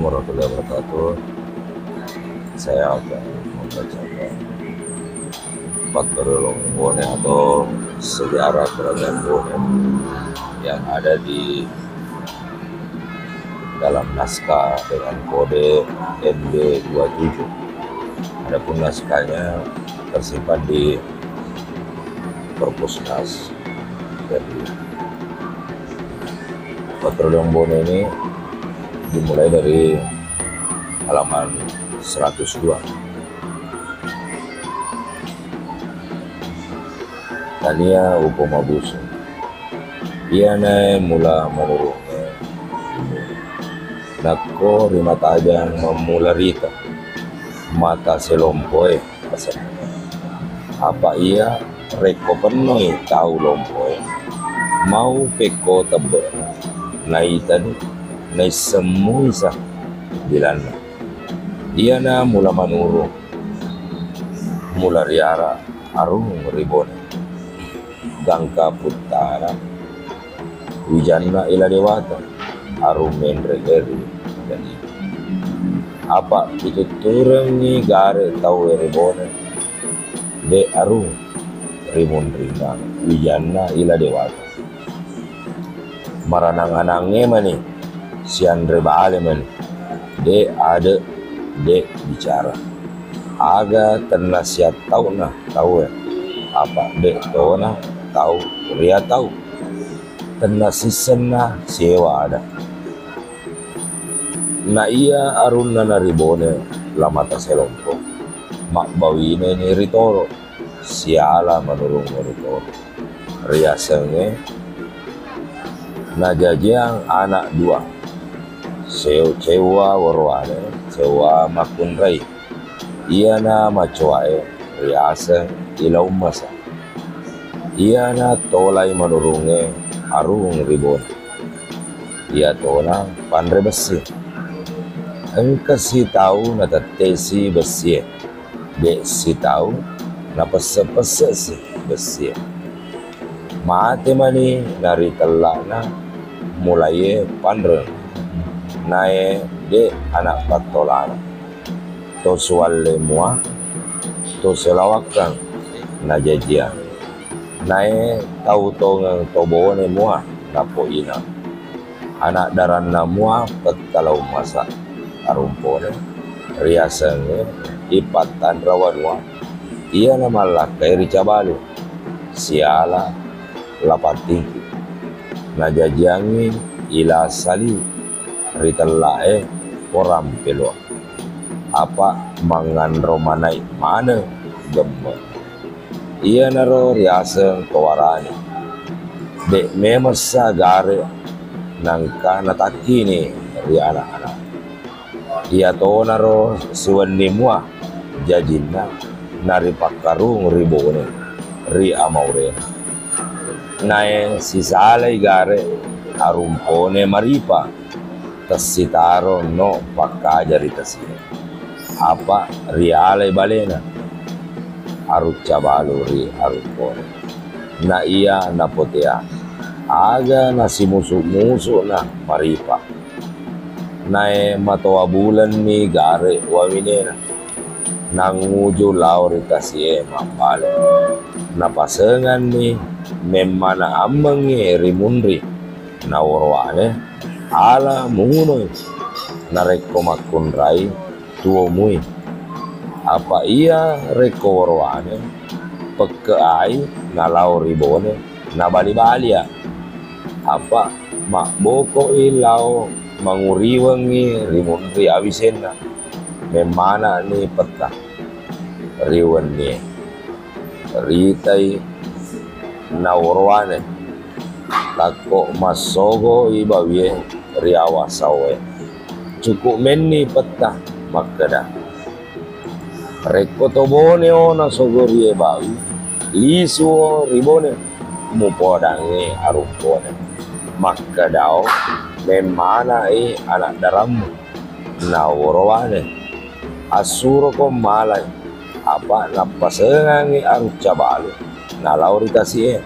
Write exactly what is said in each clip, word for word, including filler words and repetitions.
Warahmatullahi wabarakatuh. Saya akan membacakan Pattoriolong Bone atau sejarah kerajaan Bone yang ada di dalam naskah dengan kode N B dua tujuh. Adapun naskahnya tersimpan di Perpusnas. Jadi, Pattoriolong Bone ini dimulai dari halaman seratus dua. Tania Upo Mabusung. Iyanae mula manurungnge. Nakko rimatajang mammula rita, mata selompoe asenna. Apa iya rekko pennoi tau lompoe, mau pekko tebbe'na, naitani, naisseng muisa bilanna. Iyana mula manurung, mula riara arung ri Bone. Gangka puttana wijanna Ila Dewata, arung menre ri Bone. Apa pitutturengngi gare tauwe ri Bone, de arung ri munrinna wijanna Ila Dewata. Maranang-anangnge mani, sianre bale mani, de ade, de bicara. Aga tenna siattau'na tauwe, apa de tona tau ria tau. Tenna sissenna siewa ada. Na iya arunna na ri Bone La Mata Selompo, mabbawineni ri Toro, siala manurung ri Toro. Riasengnge najajiang anak dua. Seu-, seuwa worowane, seuwa makkunrai. Iyana macoae riaseng Ila Ummasa. Iyana tolai manurungnge arung ri Bone. Iyatona panre bessi. Engka sitau natettesi bessie. De sitau napesse-pessesi bessie. Mate mani naritella'na mulaie panreng. Nae de anak pattolana. To suwalle mua, to selawakkang najajiang. Nae tau tongeng to Bone mua napoinang. Anak daranna mua Petta La Ummasa, arumpone riasengnge Ipattanra Wanua. Iyana mallakkai ri Cabalu, siala La Pattingki. Najajiangngi Ila Saliu ri tellae Porampelo. Apa manganro manai maneng gemme. Iyanaro riaseng towarani. De memessa gare nangka natakkini ri anak-anak. Iyatonaro siwenni mua jajinna naripakkarung ri Bone ri amaurena. Nae sisalai gare arumpone maripa. Tessitaro no pakkaja ri tasie. Apa rialai balena Arung Cabalu ri arumpone. Na iya napotea, aga nasimusu-musu'na maripa. Nae matoa bulenni gare wawinena. Nanguju lao ri tasie mabbale. Napasenganni memmana ammengngi ri munri. Na worowane, ala mungunoi, narekko makkunrai tuo mui. Apa iya rekko worowane, pekkeai nalao ri Bone, nabali-balia. Apa mabbokoi lao manguriwengngi ri munri awisenna. Memmanani Petta ri wennie. Ritai na worowane, takko massogoi bawie ri awa saoe. Cukup menni Petta makkeda, rekko to Boneo nasogorie bawi, lisuo ri Bone, mupodangngi arumpone. Makkedao, memmanai anak darammu. Na worowane, assuroko malai, apa nappasengangngi Arung Cabalu nalao ri tasie.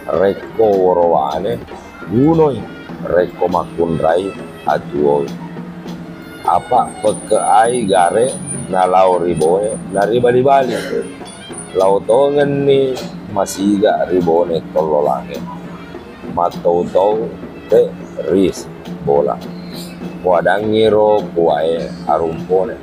Rekko worowane, gunoi, rekko makkunrai, atuoi. Apa' pekke'ai gare' nalao ri Bone naribali-bali. Lao tongenni masiga' ri Bone Tollolangnge. Mattou-tou te' ri bola. Poadangngiro kuwae Arumpone.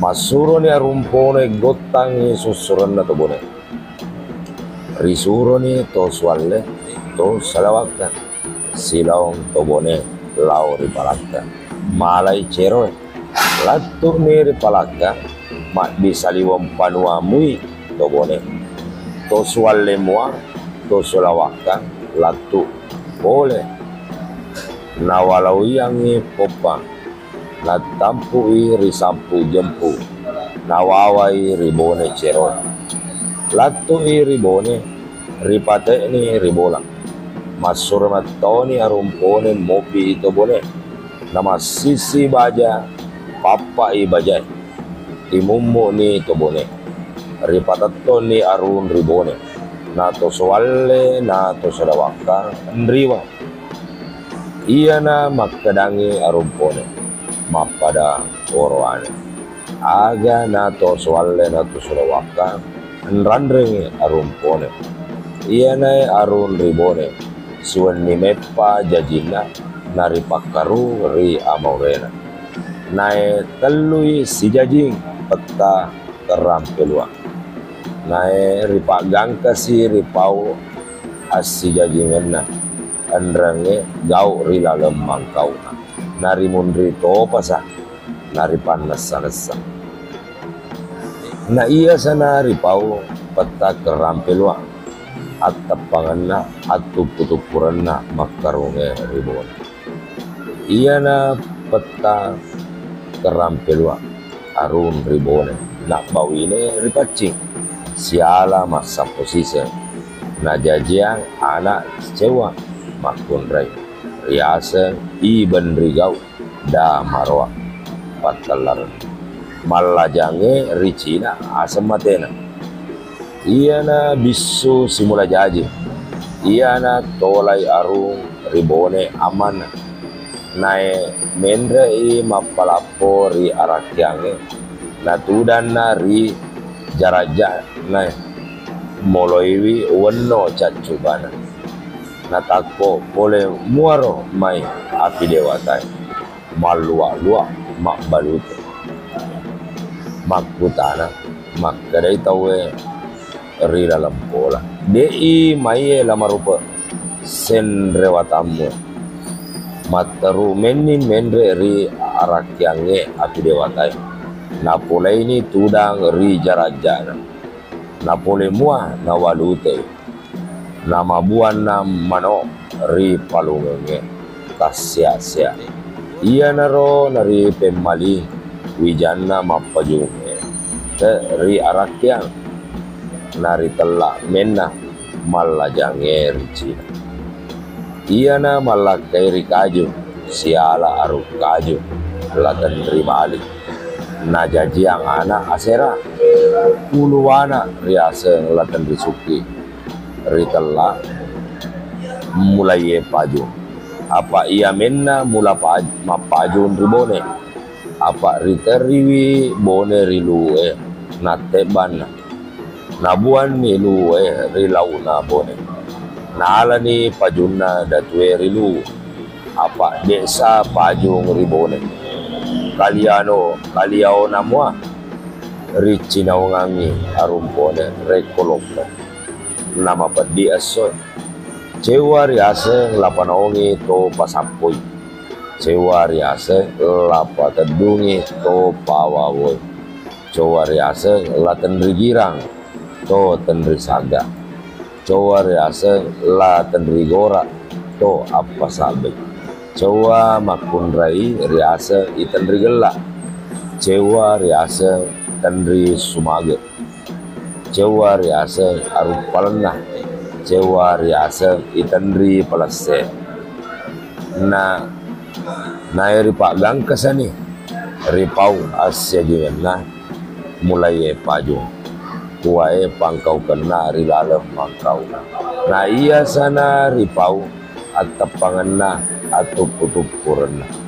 Massuroni Arumpone gottangngi sussurenna to Bone. Risuroni to Suwalle, to Salawakka, silaong to Bone lao ri Palakka. Malai ceroe. Lattu'ni ri Palakka, maddi saliweng panua mui to Bone. To Suwalle mua, to Salawakka, lattu' pole. Nawalauiyangngi poppa. Nattampu'i ri Sappu Jempu, nawawai ri Bone Ceroe. Lattu'i ri Bone, ripate'ni ri bola. Massuro mattoni Arumpone mopi'i to Bone. Namassissi baja, pappa'i bajae. Timummu'ni to Bone. Ripatettonni arung ri Bone. Na to Suwalle, na to Salawakka, enriwa. Iyana makkedangngi Arumpone, mappada orowane. Aga na to Suwalle na to Salawakka, enranrengngi Arumpone. Iyanae arung ri Bone, siwenni meppa jajinna naripakkaru ri amaurena. Nae tellui sijajing petta kerrampelua. Nae ripaggangkasi ripau assijajingenna, enrengnge gau' ri laleng mangkauna. Narimunri topasa, naripannessa-nessa. Na iyasana ripau petta kerrampelua, atteppangenna, attuppu-tuppurenna makkarungnge ri Bone. Iyana petta kerrampelua arung ri Bone, nabbawine ripaccing, siala massappo siseng. Najajiang ana' cewwa makkunrai, riaseng I Benrigau Damaroa pattellarenna. Mallajangnge ri Cina aseng matena. Iyana bissu simula jaji, iyana tolai arung ri Bone amanna. Nae menre'i mappalappo ri arakkiangnge, natudanna ri jarajja'na, moloiwi wenno caccubana. Natakko pole muaro mai api dewatae. Mallua-lua mabbalute. Makkutana, makkedai tauwe ri laleng pola, "De'i maiye lamarupe senrewatammu. Matteru menni menre ri arakkiangnge api dewatae." Napolaini tudang ri jarajjana. Napole mua nawalutei. Namabuanna mano ri palungengnge, tassea-seai. Iyanaro naripemmaling wijanna mappajungnge te ri arakkeang, naritella menna mallajangnge ri Cina. Iyana mallakkai ri kaju, siala arung kaju, latenri bali. Najajiang ana asera, uluwana riaseng latenri sukki. Ritella mulaiye pajung. Apa iya menna mula paj-, mappajung ri Bone. Apa riteriwi Bone ri luwe nattebbanna. Nabuanni luwe ri launa Bone. Naalani pajunna datue ri luwu. Apa de'sa pajung ri Bone. Kaliano, kaliaona mua. Riccinaungangngi arung Bone rekko loppo. Namapeddi essoe. Cewwa riaseng lapanaongi to pasappoi. Cewwa riaseng lapateddungi to pawawoi. Cewwa riaseng latenri girang to tenri saga. Cewwa riaseng latenri gora to appasabbe. Cewwa makkunrai riaseng itenri gella. Cewwa riaseng tenri sumage. Cewwa riaseng arung palenna. Cewwa riaseng itenri palesse. Na, nae ripaggangkasani ripau assiajingenna mulaiye pajung. Kuwae pangkaukenna ri laleng mangkauna. Na iyasana ripau atteppangenna attuppu-tuppurenna.